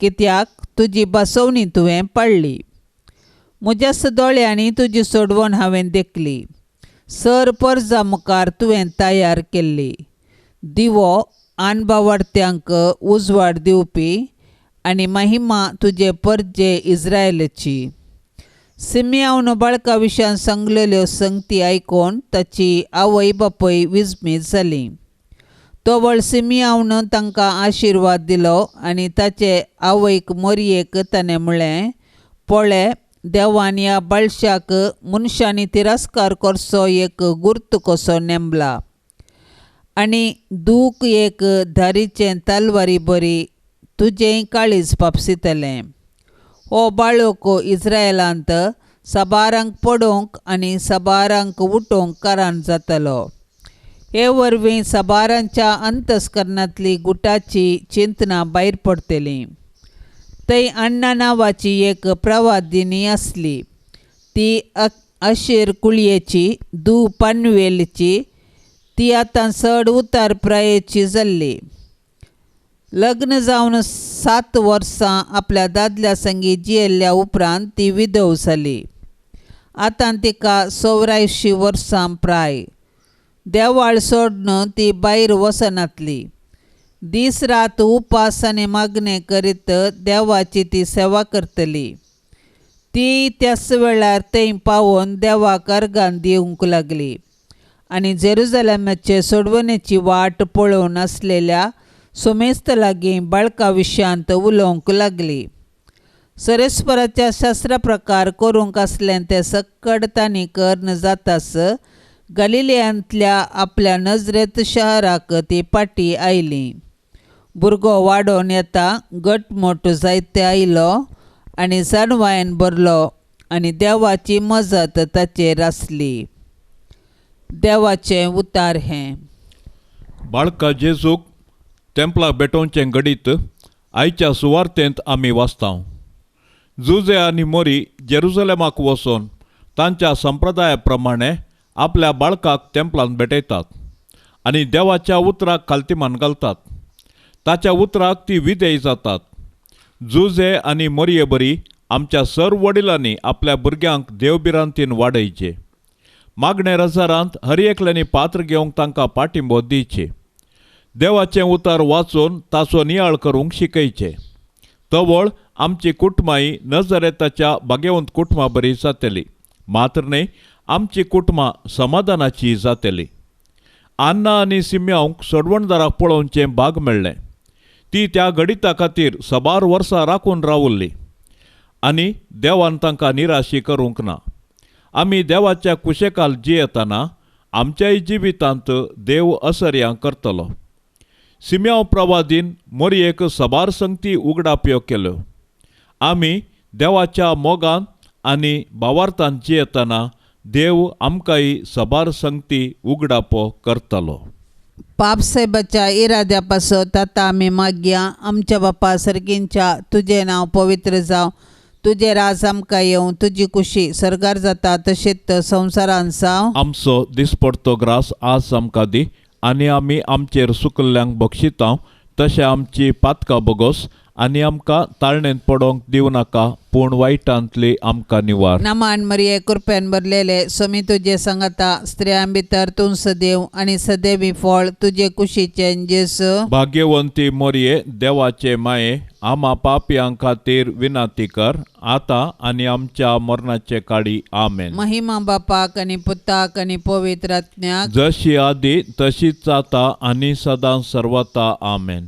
कित्याक तुजी बसवणी तुवें पाळ्ळी. म्हज्याच दोळ्यांनी तुजी सोडवण हांवें देखली, सर परजा मुखार तुवें तयार केल्ली. दिवो आनबावाडत्यांक उजवाड दिवपी आनी महिमा तुजे परजे इस्रायलाची. सिमियांवन बाळका विशयान सांगलेल्यो संगती आयकून ताची आवय बापूय विस्मीत जाली. तवळ सिमियांवन तांकां आशिर्वाद दिलो आनी ताचे आवयक मोरयेक ताणें म्हळें, पळय देवान ह्या बाळशाक मनशांनी तिरस्कार करचो एक गुर्त कसो नेमला आनी दूख एक धारीचें तलवारी बरी तुजें काळीज पापसितलें. हो बाळक इस्रायलांत साबारांक पडोवंक आनी साबारांक उठोवंक कारण जातलो. हे वरवीं साबारांच्या अंतस्करणांतली गुटाची चिंतनां भायर पडटलीं. थंय अण्णा नांवाची एक प्रवादिनी आसली. ती अशेर कुळयेची दू पानवेलची. ती आतां चड उतार प्रायेची जाल्ली. लग्न जावन 7 वर्सां आपल्या दादल्या संगी जियेल्ल्या उपरांत ती विधव जाली. आतां तिका 84 वर्सां प्राय. देवाळ सोडून ती भायर वचनातली. दीस रात उपास आनी मागणें करीत देवाची ती सेवा करतली. ती त्याच वेळार थंय पावोवन देवाक अर्गां दिवंक लागली आनी जेरुजलमाचे सोडवणेची वाट पळोवन आसलेल्या सुमेस्त लागीं बाळका विशयांत उलोवंक लागली. सरेस्पराच्या शास्त्रा प्रकार करूंक आसलें तें सक्कड तांणी कर्ण जातास गलिलियांतल्या आपल्या नजरेत शहराक ती पाटी आयली. भुरगो वाडोवन येता घटमोट जायते आयलो आनी जाणवायेन भरलो आनी देवाची मजत ताचेर आसली. देवाचें उतार हें. बाळका जेजूक तेंपलाक भेटोवचें घडीत आयच्या सुवार्तेंत आमी वाचता. जुजे आनी मोरी जेरुजलेमाक वचून तांच्या संप्रदाया प्रमाणे आपल्या बाळकाक तेंपलांत भेटयतात आनी देवाच्या उतराक खालतीमान घालतात. ताच्या उतराक ती विधेय जातात. जुजे आनी मोरये बरी आमच्या सर वडिलांनी आपल्या भुरग्यांक देवभिरांतीन वाडयचे. मागणे रजारांत हर एकल्यांनी पात्र घेवंक तांकां पाठिंबो दिवचे. देवाचें उतर वाचून ताचो नियाळ करूंक शिकयचे. तवळ आमची कुटुंबांय नजरेताच्या भाग्यवंत कुटुंबा बरी जातली, मात्र न्हय आमची कुटुंबां समाधानाची जातली. आन्ना आनी सिम्यांक सोडवणदाराक पळोवचें भाग मेळ्ळें. ती त्या घडिता खातीर साबार वर्सां राखून रावल्ली आनी देवान तांकां निराशी करूंक ना. आमी देवाच्या कुशेकाल जियेतना आमच्याय जिवितांत देव असर्यां करतलो. सिम्यांव प्रवादीन मोरयेक साबार संगती उगडापयो केल्यो. आमी देवाच्या मोगान आनी भावार्थान जियेतना देव आमकांय सबार संगती उगडापो करतलो. पाप साहेबाच्या इराद्या पासत आतां आमी मागया. आमच्या बापा सर्गींच्या तुजें नांव पवित्र जावं, तुजें राज आमकां येवं, तुजी कुशी सर्गार जाता तशेंच संवसारांत जावं. आमचो दिसपडतो ग्रास आज आमकां दी आनी आमी आमचेर सुकल्ल्यांक बक्षितांव तशें आमची पातकां बगोस आनी आमकां ताळणेंत पडोंक दिवं नाका पूण वायटांतली आमकां निवार. नमान मरिये कृपेन भरलेले स्वामी तुजे सांगाता, स्त्रियां भितर तूं सदैव आनी सदैवी फळ तुजे कुशीचें जेजू. भाग्यवंती मोरये देवाचे माये आमा पापयां खातीर विनंती कर आतां आनी आमच्या मरणाचे काळी. आमेन. महिमा बापाक आनी पुताक आनी पवित्र आत्म्याक, जशी आदी तशीच आतां आनी सदां सर्वता. आमेन.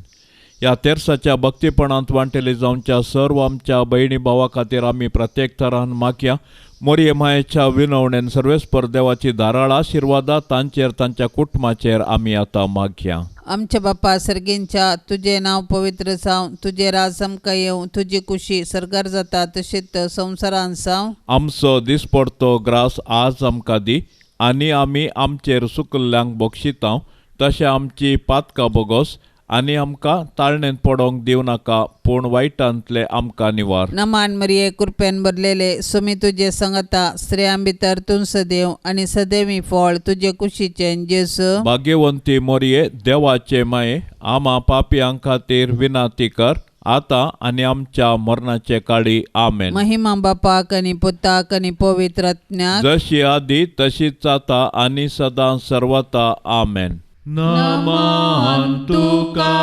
ह्या तेर्साच्या भक्तीपणांत वांटेले जावच्या सर्व आमच्या भयणी भावा खातीर आमी प्रत्येक तरान मागया. मोरये मायेच्या विनवणेन सर्वेस्पर देवाची धाराळ आशिर्वादा तांचेर तांच्या कुटुंबाचेर आमी आतां मागया. आमच्या बापा सर्गींच्या तुजें नांव पवित्र जावं, तुजें राज आमकां येवं, तुजी कुशी सर्गार जाता तशेंच संवसारांत जावं. आमचो दिसपडतो ग्रास आज आमकां दी आनी आमी आमचेर सुकल्ल्यांक बक्षितांव तशें आमची पातकां बगोस आनी आमकां ताळणेंत पडोंक दिवं नाका पूण वायटांतले आमकां निवार. नमान मरिये कृपेन भरलेले स्वामी तुजे सांगाता, स्त्रियां भितर तूं सदैव आनी सदैवी फळ तुजे कुशीचें जेजू. भाग्यवंती मोरये देवाचे माये आमा पापयां खातीर विनंती कर आतां आनी आमच्या मरणाचे काळी. आमेन. महिमा बापाक आनी पुताक आनी पवित्र आत्म्याक, जशी आदी तशीच आतां आनी सदां सर्वता. आमेन. नमन तुका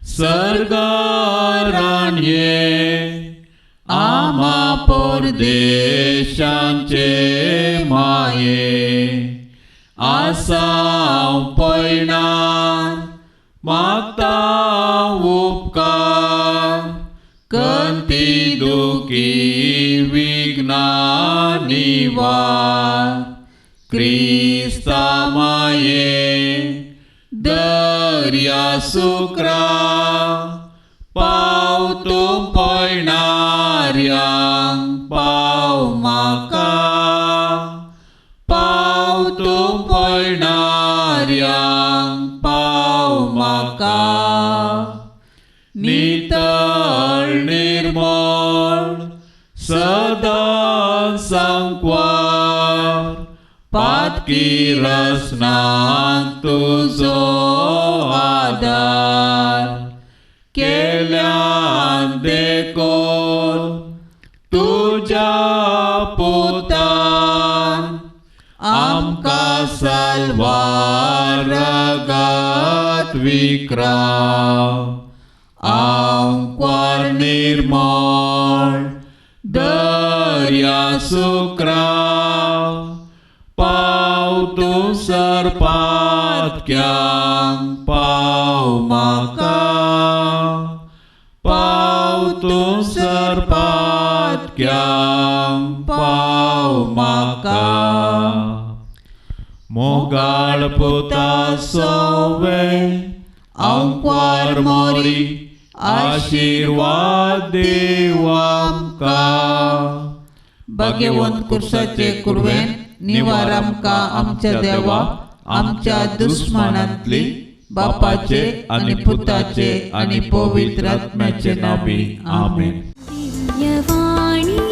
सर्गाराणये आमा परदेशांचे माये आसाव पयणार मागता उपकार कंती दुखी विघ्ना निवार क्रिस्ता माये दर्या सुक्रा पाव तूं पयणाऱ्यांक पाव म्हाका पाव तूं पयणाऱ्यांक पाव म्हाका. नितळ निर्मळ सदां सांकवार पातकी रसनाक तुजो आदार केल्यान देखून तुज्या पुतान आमकां साल्वार रगत विक्राव आंकवार निर्मळ दर्या सुक्रा पाव तूं सरपातक्यांक पाव म्हाका पाव तूं सरपातक्यांक पाव म्हाका. मोगाळ पुता सोवे आंकवार मोरी आशिर्वाद देव आमकां. भाग्यवंत कुर्साचे कुरवेन निवार आमकां आमच्या देवा आमच्या दुस्मानांतली बापाचे आनी पुताचे आनी पवित्र आत्म्याचे नांवी. आमेन. दिव्यवाणी.